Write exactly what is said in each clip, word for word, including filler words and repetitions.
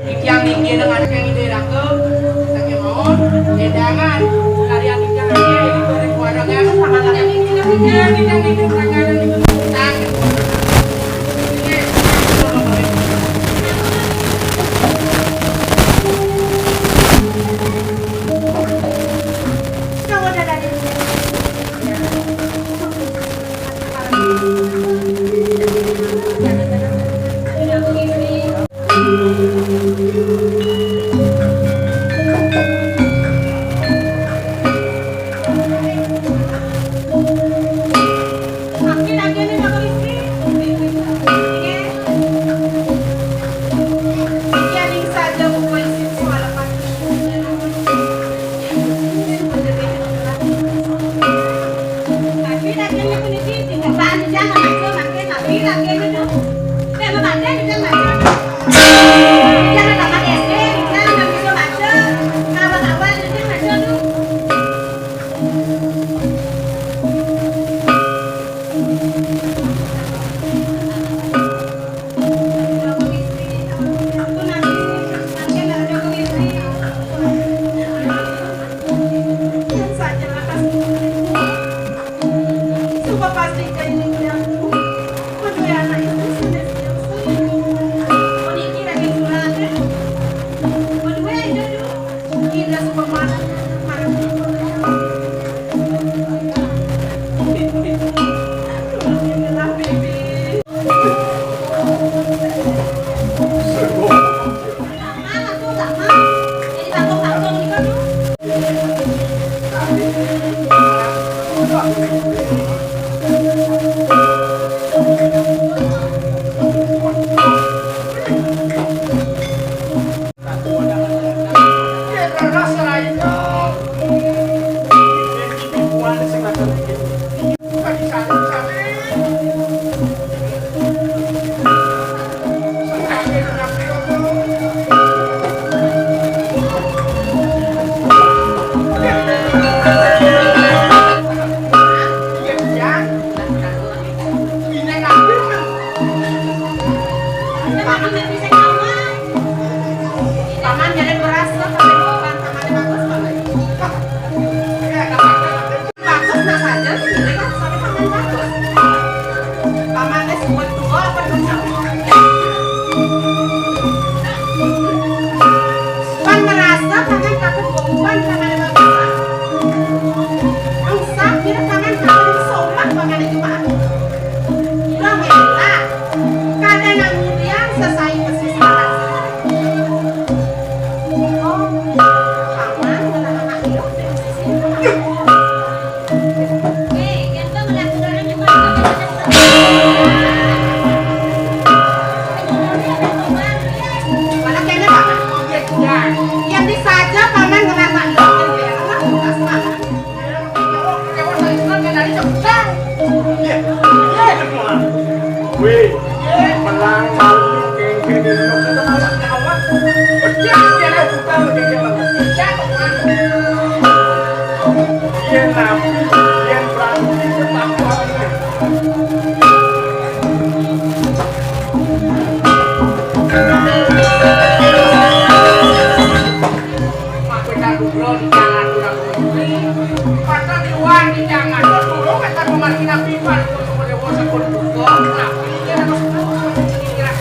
Titiang niki nang anak yang ide raga, saking maun, wedangan, karya titiang niki, ing kuring kuarangan, sama titiang niki, titiang niki, titiang niki, titiang niki. Paman jadi beras lah, sampai paman, paman bagus, paman. Bagus, nah saja, ini kan sampai paman bagus. Paman es buat dua apa dulu? Pan merasa paman takut bau, pan paman bagus. Angsa kira paman takut somak, paman itu mah. Udah, Wela. Kada nangudian sesai pesisir. Oh, paman, kenapa tak hidup di pesisir? Mana kena, paman? Ya, ya. Ya, bisa aja paman kenapa hidup di daerah, paman. Wih, menang malu kengkeng di rumah kita malah kawan. Pecah dia dah tukang kengkeng. Pecah tukang. Dia nabi, dia berani, dia takut. Maka tak dulu di jangan kurang. Maka di luar di jangan. Terus dulu kata pemargi nabi, Pak, itu semua dewa sebut buka. Nabi dia harus kira-kira.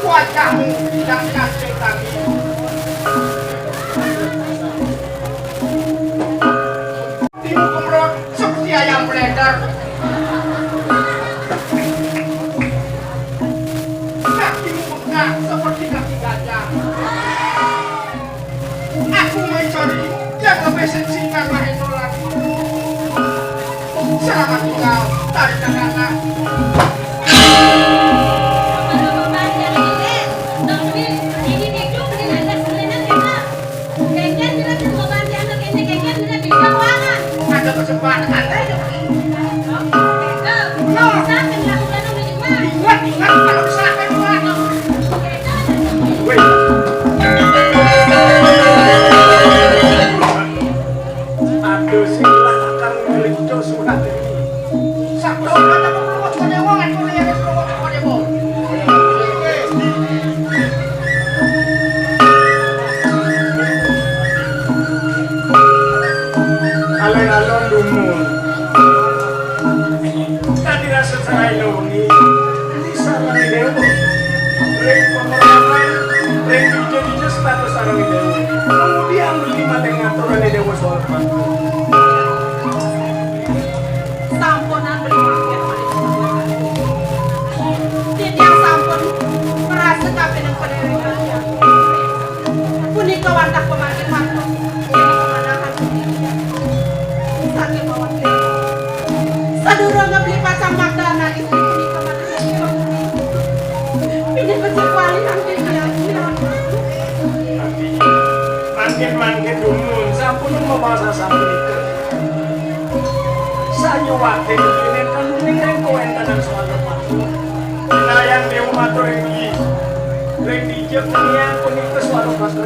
Kuat kamu, tidak cantik lagi. Timu kemrot seperti ayam beredar. Kakimu bengkak seperti kaki gajah. Aku mencari yang lebih seksi karena itu lagi. Selamat tinggal, Tari Cakana. Ada kesempatan aja. Ingat, ingat, kalau misalkan, Pak. Wih. Aduh, sing lah akan ngelinco surat ini. Sabda udah ada perlu kode wong, aku lihat perlu kode wong. Alon-alon dumun. Tadi rasa sarai loni. Ini sarang dewa. Ring pemeraman, ring dija-dija status sarang dewa. Kemudian beli mate ngatur dewa soal. Sampunang beli mangkin malih. Titiang sampun merasa kapining padéwékan. Punika wantah pamargi mantuk, déning pamanahan punika. Saking mawon sadurung ngebli pacang magda anak istri punika manahipun. Pindah becik wali angkin diaji. Mangkin-mangkin dumun sampun mawasa sapunika. Sayuwakti pinenten ning ring kawéntenan swarga pati. Pinayang Déwa matur ring, ring dija tiniang punika swarga pati.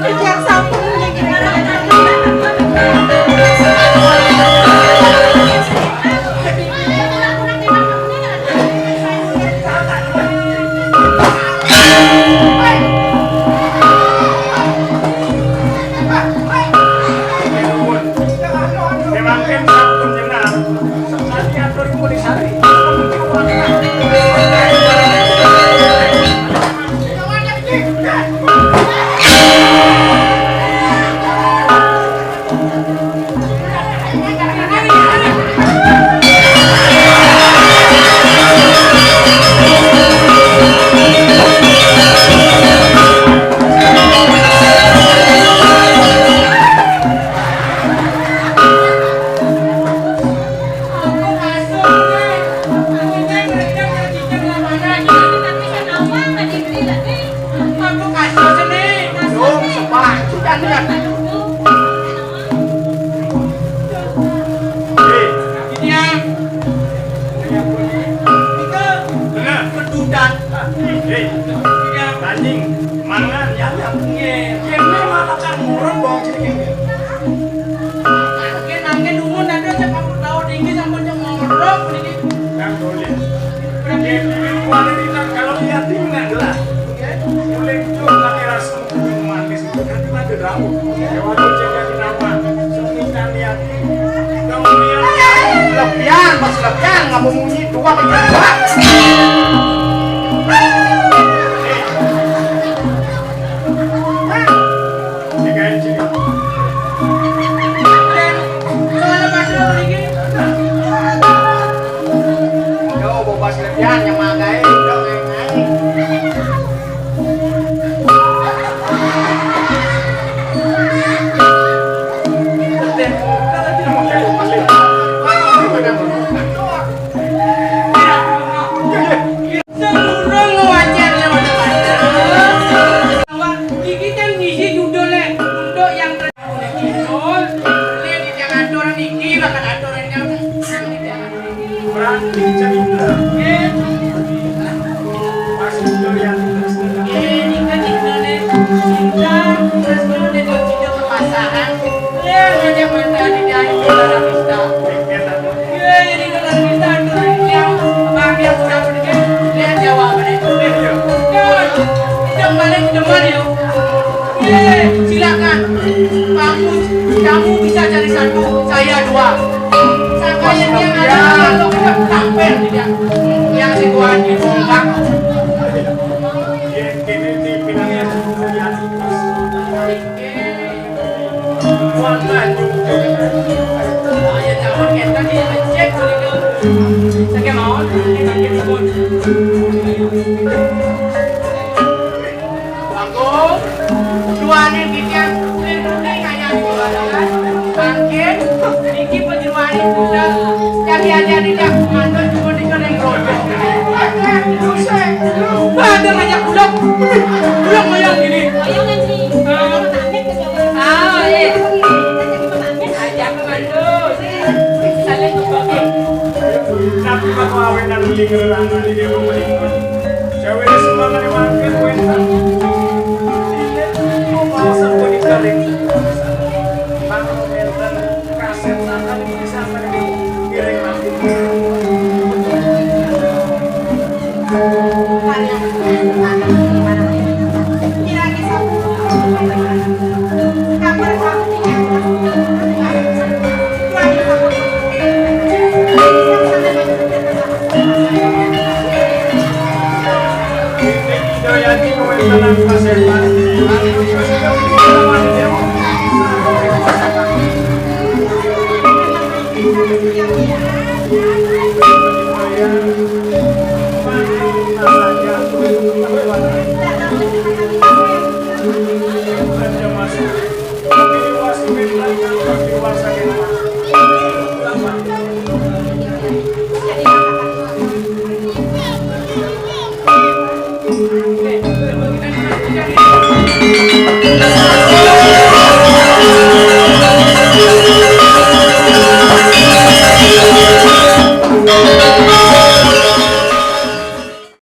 Titiang sampun niki. Memang kan sampun jenengan. Sami aturipun sari. Mangkin, mangkin dumun ado cek kamu tahu dingin sama cek ngorok dingin. Nang boleh. Boleh. Kalau lihat ini nggak jelas. Boleh itu pakai rasa manis. Nanti ada tahu. Ya, waduh, cek lagi nama. Semitan lihat. Kamu lihat. Lebihan, Mas, lebihan. Nggak mau munyi. Dua, tiga, dua. Yo, bobas lebihan yang manggae, udah naik. Sedurung ngajar lewat depan. Bahwa iki kan ngisi judulnya untuk yang ter-, judul, ini di yang aturan iki, bahkan aturan yang berarti cerita. Pas judul yang ini kan judulnya cinta, terus judulnya cinta perpasangan. Yang ada mata di dalam kita. Ye, ini dengan kita tuh yang bang yang sudah pergi, lihat jawab ada itu. Jangan, jangan balik depan ya. Ye, silakan. Kamu, kamu bisa cari satu, saya dua. Sampai yang ada kalau kita tampil tidak. Yang si Tuhan itu bang. Ini di pinangnya. Bangku, duane bikin kulit-kulit kayak di luar. Mangkin, iki penjeroane budal. Jadi aja tidak mantul cuma di kering rojo. Ada ngajak budal. Budal kayak gini. Ah, iya. Aja mantul. Saling berbagi. Tapi aku awenan beli ngerang di dia mau. Cewek semangat mangkin wénten. Mau sampun ditarik. Mang wénten kaset sampeyan bisa ngiring mangkin.